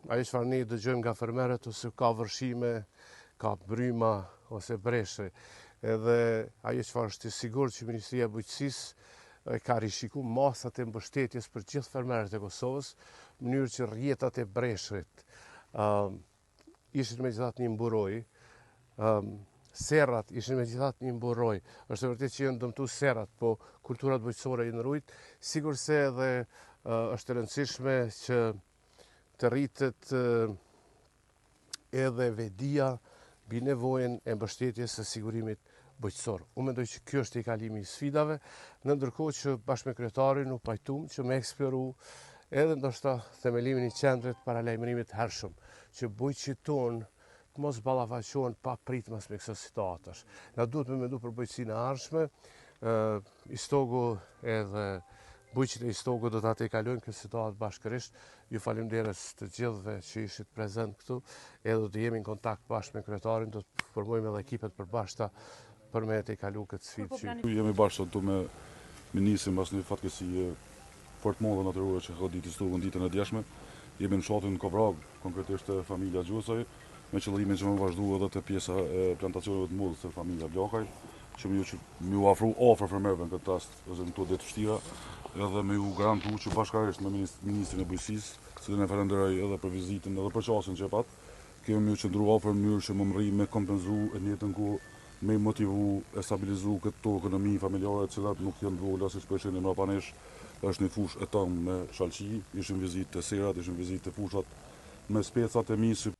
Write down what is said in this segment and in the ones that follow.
Ajo çfarë ne dëgjojmë nga fermerët ose ka vërshime, ka bryma ose breshri. Edhe ajo çfarë është e sigurt që Ministria e Bujqësisë e ka rishiku masat e mbështetjes për gjithë fermerët e Kosovës, në mënyrë që rrjetat e breshrit ishin megjithatë një mburojë, serrat ishin megjithatë një mburojë. Është e vërtetë që janë dëmtu serrat, po kulturat bujqësore janë rujt, sikurse edhe është e rëndësishme që të rritet edhe vetëdija mbi nevojën e mbështetjes së sigurimit bujqësor. Unë mendoj që kjo është tejkalimi i sfidave, në ndërkohë që bashkë me kryetarin u pajtum që me eksploru edhe ndoshta themelimin e qendrës paralajmërimit hershëm, që bujqit tonë të mos ballafaqohen papritmas me këso situatash. Na duhet me mendu për bujqësinë e ardhshme, Istogu edhe bujqit e Istogut do ta tejkalojnë këtë situatë bashkërisht. Ju faleminderit të gjithëve që ishit prezent këtu, edhe do të jemi në kontakt bashkë me kryetarin, do të formojmë edhe ekipet përbashkëta për me tejkalu këtë sfidë që Jemi bashkë sot këtu me ministrin mbas një fatkeqësie fort të madhe natyrore që ka goditur Istogun ditën e djeshme. Jemi në fshatin Kovragë, konkretisht te familja Gjosaj, me qëllimin që me vazhdu edhe te pjesa e plantacioneve të mollës te familja Blakaj, që me ju me ju afru afër fermerëve në këtë rast ose në këto ditë të vështira, edhe me ju garantu që bashkarisht me ministrin e Bujqësisë, cilin e falenderoj edhe për vizitën edhe për qasjen që e pat, kemi me ju qëndru afër në mënyrë që me mrri me kompenzu e njëjtën kohë me i motivu e stabilizu këto ekonomi familjare të cilat nuk janë të vogla siç po e shihni mbrapa nesh, është një fushë e tënë me shalqi, ishim vizitë te serat, ishim vizitë te fushat me specat e misrit.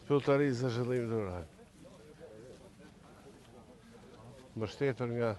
Pylltari së zhvillimit rural. Mbështetur nga.